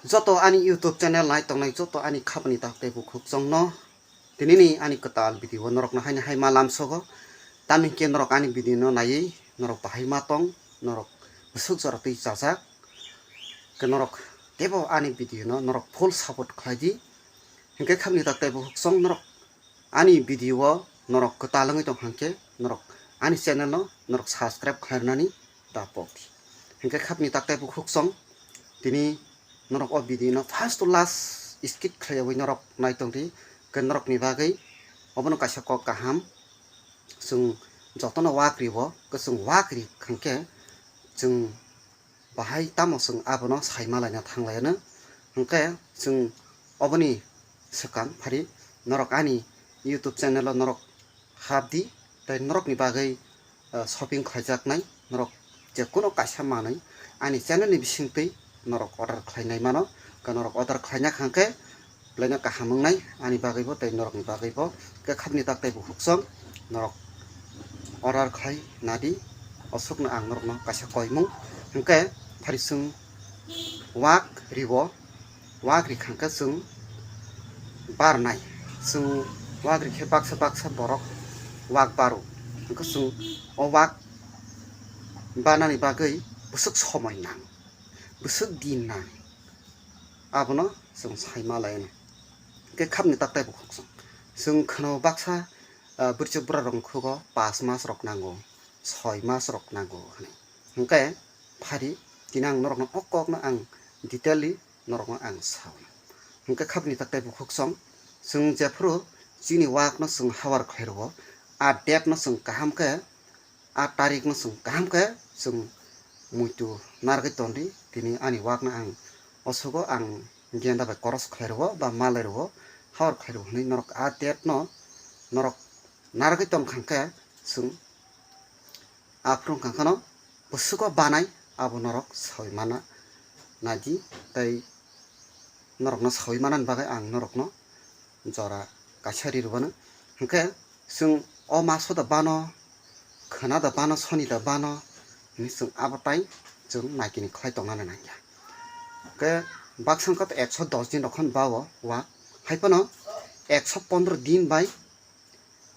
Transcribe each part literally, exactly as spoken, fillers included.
Joto ani YouTube channel nai tongnai joto ani khapni tak tei bukhuk chongno tinini ani kwtal video o norokno haini hai ma lamsogo. Tamni hwnkhe norok ani video no naiwi norok bahai ma tong, norok bwswk jora twi chajak. Khe norok teibo ani video no norok full support khlai di. Hwnkhe khapni tak tei bukhuk chong norok ani video o norok kwtal wngwi tong kha hwnkhe norok ani channel no norok subscribe khlai rwnani da pok di. Hwnkhe khapni tak tei bukhuk chong tini norok o video no first to last skip khlaiwi norok nai tong di. Khe norokni bagwi obono kaisa kok kaham, chwng jotono wak ribo, khe chwng wak ri kha hwnkhe chwng bahai tamo chwng abono saima laina thang laino. Hwnkhe chwng oboni swkang phari norok ani YouTube channel o norok hap di, tei norokni bagwi, ah, shopping khlaijaknai norok je kono kaisa manwi ani channel ni bisingtwi norok order khlainai mano. Khe norok order khlaina kha hwnkhe belai no kaham wngnai ani bagwi bo tei norokni bagwi bo. Khe khapni tak tei bukhuk chong norok order khlai nadi, aswkno ang norokno kaisa koimung hwnkhe phari chwng wak ribo, wak ri kha hwnkhe chwng barnai, chwng wak ri khe baksa baksa borok wak baro, hwnkhe chwng o wak banani bagwi bwswk somoi nang, bwswk din nang, abono chwng sai ma laino. Hwnkhe khapni tak tei bukhuk chwng, chwng kheno baksa, ah, bwrwichwk bwrarok wngkhugo pas mas rok nango, soi mas rok nango hwnwi. Hwnkhe phari tini ang norokno o kokno ang detailedly norokno ang sao. Hwnkhe khapni tak tei bukhuk chwng, chwng jephuru chini wakno chwng hawar khlai rwo, a date no chwng kaham khe, a tarik no chwng kaham khe chwng muitu narwgwi ton di. Tini ani wakno ang o sugo ang genda bai koros khlai rwo ba malai rwo, hawar khlai rwo hwnwi norok a date no norok narwgwi ton kha hwnkhe chwng aphuru wngkha kheno bwswk o banai abo norok sawi mana naidi, tei norokno sawi manani bagwi ang norokno jora kaisa ri rwbano. Hwnkhe chwng o maso da bano, khwna da bano, soni da bano hwnwi chwng abo tai chwng naikini khlai tongnani nangya. Hwnkhe baksa wngkha ekso dos din rok hwn ba o wak, hai phano ekso pondro din bai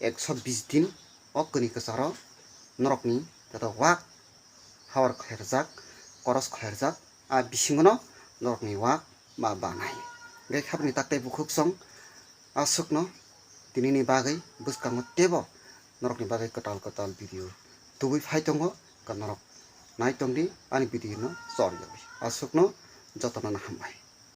ekso bis din o kwnwi kwcharo norokni joto wak hawar khlairjak, koros khlairjak, a bisingono norokni wak ba banai. Hwnkhe khapni tak tei bukhuk chwng aswkno tinini bagwi bwskango teibo norokni bagwi kwtal kwtal video tubui phai tongo, khe norok nai tongdi ani video no chor yawi. Aswkno jotono hambai.